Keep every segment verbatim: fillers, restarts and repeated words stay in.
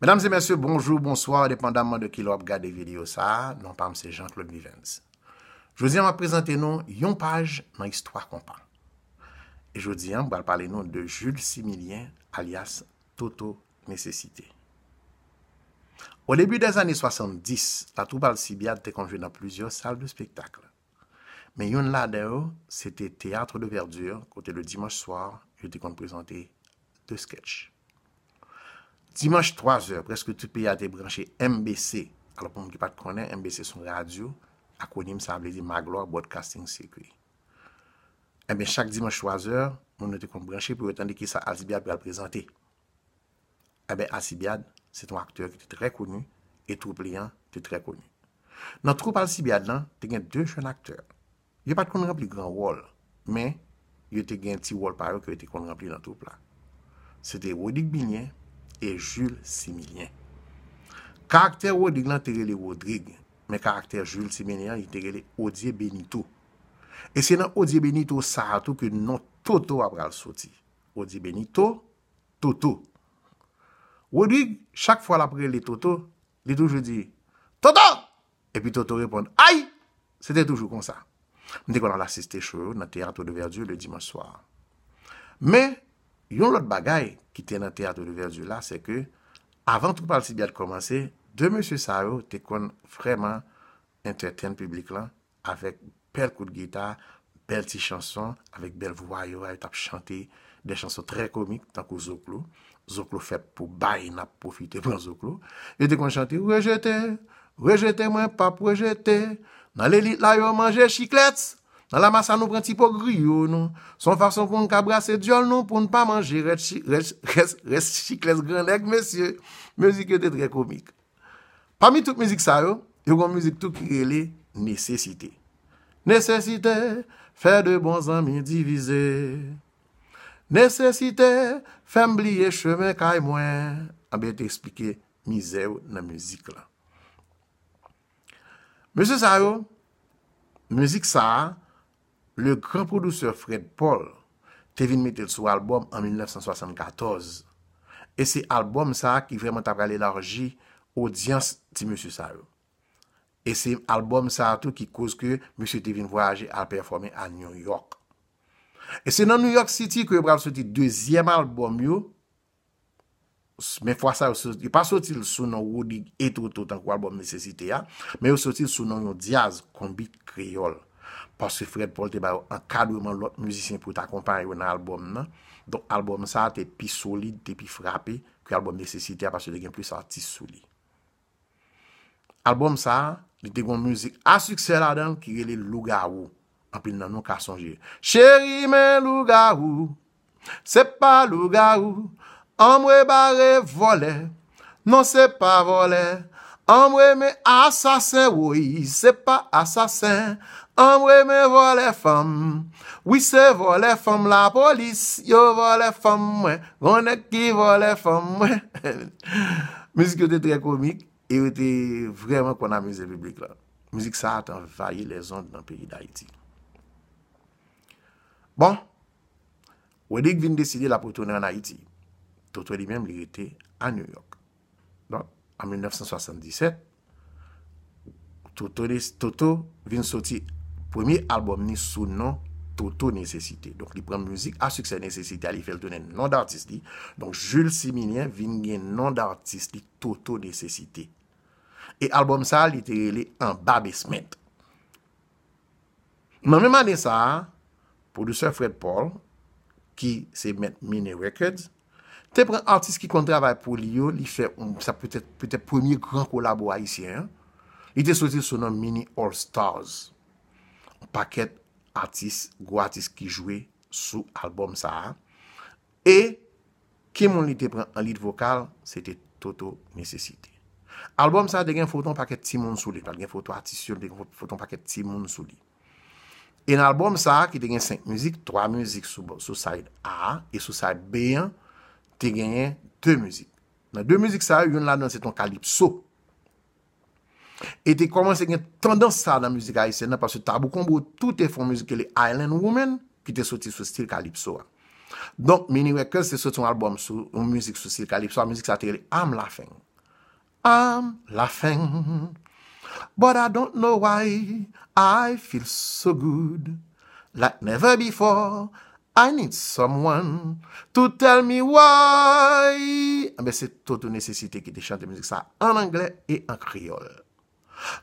Medam e mesye, bonjou, bonswa, depandaman de kilè w ap gade videyo sa a, non pa m se Jean Claude Vivens. Jodi a, m ap prezante nou yon paj nan istwa konpa. E jodi a, m pral pale nou de Jules Similien, alyas Toto Nesesite. O debi dèzane swasanndis, latwoup Alcibiade te konn jwe nan plizyè sal de spektak. Men youn ladan yo, se te Théâtre de Verdure, kote le dimanche soir, yo te konn prezante de sketch. Dimanch twa zè, prèske tout peyi a te branche M B C. Alò, pou moun ki pa t konnen, M B C se yon radyo, akwonim sa vle di Magloire Broadcasting Circuit. Ebyen, chak dimanch twa zè, moun yo te konn branche pou yo tande kisa Alcibiade pral prezante. Ebyen, Alcibiade, se te yon aktè ki te trè koni, e twoup li an te trè koni. Nan twoup Alcibiade lan, te gen de jèn aktè. Yo pa t konn ranpli gran wòl, men yo te gen ti wòl pa yo ke yo te konn ranpli nan twoup la. Se te Rodrigue Milien e Jules Similien. Karaktè Rodrigue lan te rele Rodrigue, men karaktè Jules Similien an, li te rele Odye Benito. E se nan Odye Benito sa a tou ke non Toto a pral soti. Odye Benito, Toto. Rodrigue, chak fwa l ap rele Toto, li toujou di, "Toto!" Epi Toto reponn, "Ay!" Se te toujou konsa. M te konn al asiste show yo nan Théâtre de Verdure le dimanche soir. Men, yon lòt bagay ki te nan Théâtre de Verdure la, se ke avan twoup Alcibiade kòmanse, de mesye sa yo te konn vrèman entertain piblik lan avèk bèl kout gita, bèl ti chanson, avèk bèl vwa yo, yo t ap chante de chanson trè komik, tankou Zoklo. Zoklo fèt pou bay, n ap pwofite pran Zoklo. Yo te konn chante, "Rejete, rejete, mwen p ap rejete. Nan lelit la, yo manje chiklèt. Nan lamasa, nou pran ti po griyo nou. Se yon fason pou n ka brase dyòl nou, pou n pa manje rès chi-, rès, rès, rès chiklèt gran nèg, mesye." Mizik yo te trè komik. Pami tout mizik sa yo, yo gen yon mizik tou ki rele Nesesite. Nesesite fè de bon zanmi divize. Nesesite fè m bliye chemen kay mwen. Anben, te eksplike mizè yo nan mizik lan. Mesye sa yo, mizik sa a, le gran pwodiktè Fred Paul te vin mete l sou albòm an mil nèf san swasannkatòz. E se albòm sa a ki vrèman t ap pral elaji odyans ti mesye sa yo. E se albòm sa a tou ki koz ke mesye te vin vwayaje al pèfòme a New York. E se nan New York City ke yo pral soti dezyèm albòm yo, men fwa sa yo soti, yo pa soti l sou non Rodrigue e Toto tankou albòm Nesesite a, men yo soti l sou non yon dyaz, Konbit Kreyòl. Paske Fred Paul te ba yo ankadreman lòt mizisyen pou yo ta akonpaye yo nan albòm nan. Donk, albòm sa a te pi solid, te pi frape ke albòm Nesesite a, paske te gen plis atis sou li. Albòm sa a, li te gen yon mizik a siksè ladan l ki rele Lougawou. Anpil nan nou ka sonje. Cheri, men lougawou, se pa lougawou. Anmwe, bare vòlè, non, se pa vòlè. Anmwe, men asasen, woy, se pa asasen. Anmwe, men vòlè fanm, wi, se vòlè fanm. Lapolis, yo vòlè fanm mwen. Gon nèg ki vòlè fanm mwen. Mizik yo te trè komik e yo te vrèman konn amize piblik la. Mizik sa a te anvayi lèzond nan peyi Dayiti. Bon, Rodrigue vin deside l ap retounen ann Ayiti. Toto li menm, li rete a New York. Donk, an mil nèf san swasanndisèt, Toto, Toto vin soti premye albòm ni sou non Toto Nesesite. Donk, li pran mizik a siksè Nesesite a, li fè l tounen non datis li. Donk, Jules Similien vin gen non datis li, Toto Nesesite. E albòm sa a, li te rele Anba Basement. Nan menm ane sa a, pwodiktè Fred Paul, ki se mèt Mini Records, te pran atis ki konn travay pou li yo, li fè yon, sa petèt, petèt premye gran kolabo ayisyen an. Li te soti sou non Mini All Stars. Yon pakèt atis, gwo atis ki jwe sou albòm sa a. E ki moun li te pran an lead vokal? Se te Toto Nesesite. Albòm sa a te gen foto yon pakèt timoun sou li. Pa t gen foto atis yo, te gen fo-, foto yon pakèt timoun sou li. E nan albòm sa a, ki te gen senk mizik, twa mizik sou, sou side A a, e sou side B an, te genyen de mizik. Nan de mizik sa yo, youn ladan se te yon kalipso. E te kòmanse gen tandans sa nan mizik ayisyèn nan, paske Tabou Combo tou te fè yon mizik ki rele Island Woman, ki te soti sou stil kalipso a. Donk, Mini Records te soti yon albòm sou, yon mizik sou stil kalipso a, mizik sa te rele I'm Laughing. I'm laughing, but I don't know why I feel so good. Like never before, I need someone to tell me why. Enben, se Toto Nesesite ki te chante mizik sa an anglè e an kreyòl.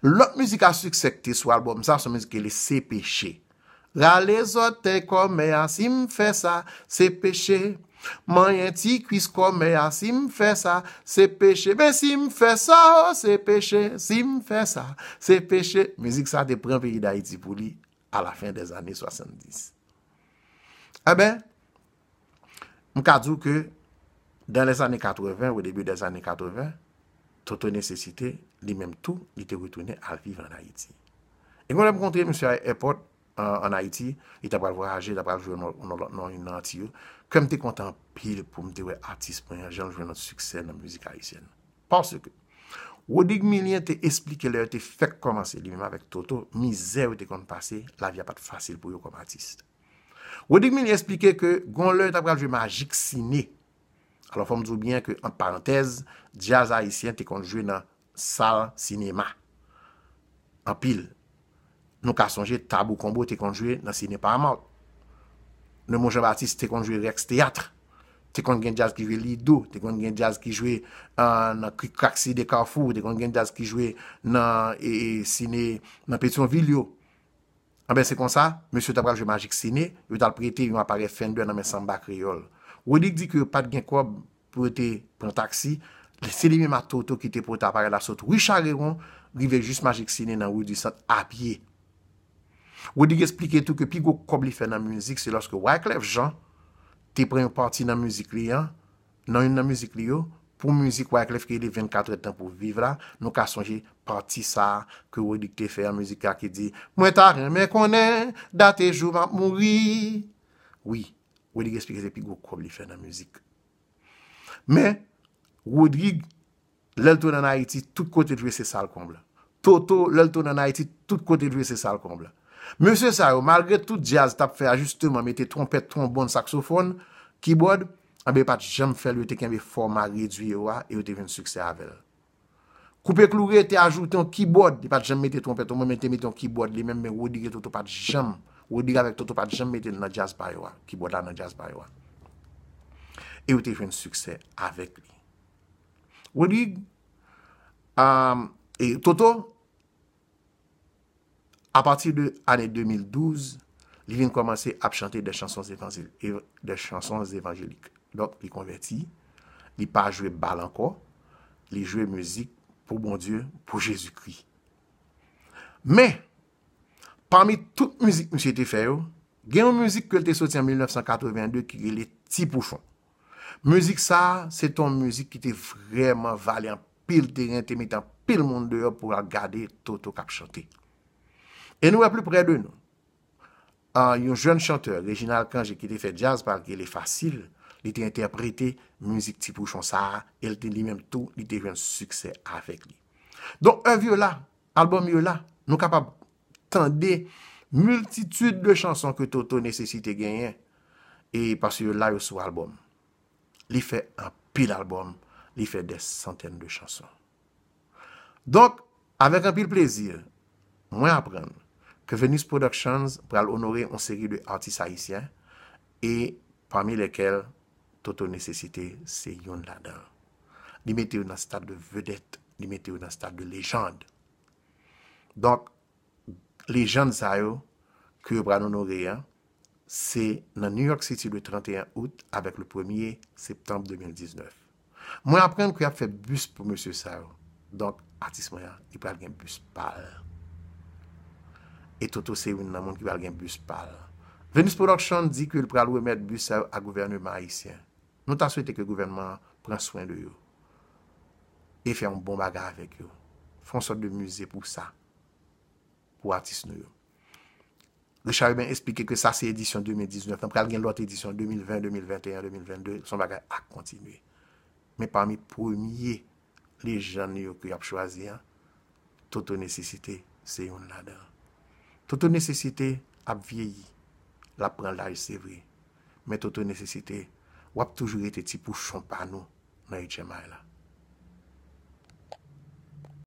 Lòt mizik a siksè ki te sou albòm sa, se yon mizik ki rele Se Peche. Rale zòtèy kòmè a, si m fè sa, se peche. Manyen ti kwis kòmè a, si m fè sa, se peche. Men si m fè sa, o, se peche. Si m fè sa, se peche. Mizik sa te pran peyi Dayiti pou li a la fen dèzane swasanndis. Enben, m ka di w ke dans les années quatre-vingts, au début des années quatre-vingts, Toto Nesesite, li menm tou, li te retounen al viv ann Ayiti. E mwen lè m kontre misye a èpòt, an, ann Ayiti, li ta pral vwayaje, li ta pral jwe nan, nan lòt, nan youn nan Antiy yo. Kè m te kontan anpil pou m te wè atis mwen an, jan l jwenn yon siksè nan mizik ayisyèn. Paske Rodrigue Milien te esplike lè yo te fèk kòmanse, li menm avèk Toto, mizè yo te konn pase, lavi a pa t fasil pou yo kòm atis. Rodrigue Milien esplike ke gon lè yo ta pral jwe Magic Ciné. Alò, fò m di w byen ke, ant parantèz, djaz ayisyen te konn jwe nan sal sinema. Anpil. Nou ka sonje Tabou Combo te konn jwe nan sine Paramount. Nemo Jean Baptiste te konn jwe Rex Théâtre. Te konn gen djaz ki jwe Lido, te konn gen djaz ki jwe, ah, nan Krik Krak Side Kafou, te konn gen djaz ki jwe nan, e, e, sine, nan Petyonvil yo. Anben, se konsa, mesye yo ta pral jwe Magic Ciné, yo t al prete yon aparèy Fender nan men Samba Kreyòl. Rodrigue di ke yo pa t gen kòb pou yo te pran taksi. Se li menm ak Toto ki te pote aparèy la sot ri Charewon, rive jis Magic Ciné nan ri di Sant a pye. Rodrigue esplike tou ke pi gwo kòb li fè nan mizik, se lòske Wyclef Jean te pran yon pati nan mizik li an, nan youn nan mizik li yo, pou mizik Wyclef ki rele vennkat èdtan pou viv la, nou ka sonje pati sa a ke Rodrigue te fè an mizik la ki di, mwen ta renmen konnen dat e jou m ap mouri. Wi, Rodrigue esplike se pi gwo kòb li fè nan mizik. Men, Rodrigue, lè l tounen ann Ayiti, tout kote l jwe se sal konb. Toto, lè l tounen ann Ayiti, tout kote l jwe se sal konb. Mesye sa yo, malgre tout djaz t ap fè ajisteman, mete twonpèt, twonbòn, saksofòn, kibòd, anben, yo pa t janm fè l, yo te kenbe fòma redui yo a, e yo te jwenn siksè avè l. Koupe Kloure te ajoute yon kibòd, li pa t janm mete twonpèt, twonbòn, men te mete yon kibòd li menm, men Rodrigue e Toto pa t janm, Rodrigue avèk Toto pa t janm mete l nan djaz pa yo a, kibòd la nan djaz pa yo a. E yo te jwenn siksè avèk li. Rodrigue, um, e Toto, apati de ane de mil douz, li vin kòmanse ap chante des chansons évangél-, ev-, des chansons évangéliques. Donk, li konvèti, li pa jwe bal ankò, li jwe mizik pou Bondye, pou Jezikri. Men, pami tout mizik misye te fè yo, gen yon mizik ke l te soti an mil nèf san katrevenn de ki rele Ti Pouchon. Mizik sa a, se te yon mizik ki te vrèman vale anpil teren, te mete anpil moun deyò pou al gade Toto k ap chante. E nou wè pli prè de nou. Ah, yon jèn chantè, Reginald Cangé, ki te fè djaz pa l ki rele Fasil, li te entèprete mizik Ti Pouchon sa a, e l te, li menm tou, li te jwenn siksè avèk li. Donk, èv yo la, albòm yo la, nou kapab tande miltitid de chanson ke Toto Nesesite genyen, e paske yo la, yo sou albòm. Li fè anpil albòm, li fè des centaines de chansons. Donk, avèk anpil plezi, mwen aprann ke Venus Productions pral onore yon seri de atis ayisyen, e pami lèkèl Toto Nesesite se youn ladan l. Li mete yo nan stad de vedèt, li mete yo nan stad de lejann. Donk, lejann sa yo ke yo pral onore an, se nan New York City le trente et un août avèk le premier septembre deux mille dix-neuf. Mwen aprann ke y ap fè bis pou mesye sa yo. Donk, atis mwen an, li pral gen bis pa l. E Toto se youn nan moun ki pral gen bis pa l. Venus Production di ke l pral remèt bis sa yo a gouvènman ayisyen. Nou ta swete ke gouvènman an pran swen de yo e fè yon bon bagay avèk yo. Fè yon sòt de mize pou sa, pou atis nou yo. Richard Rubin esplike ke sa se edisyon de mil diznèf lan, pral gen lòt edisyon de mil ven, de mil venteyen, de mil vennde, se yon bagay ap kontinye. Men pami premye lejann yo ke y ap chwazi an, Toto Nesesite se youn ladan. Toto Nesesite ap vyeyi, l ap pran laj, se vre. Men Toto Nesesite, w ap toujou rete ti pouchon pa nou nan H M I la.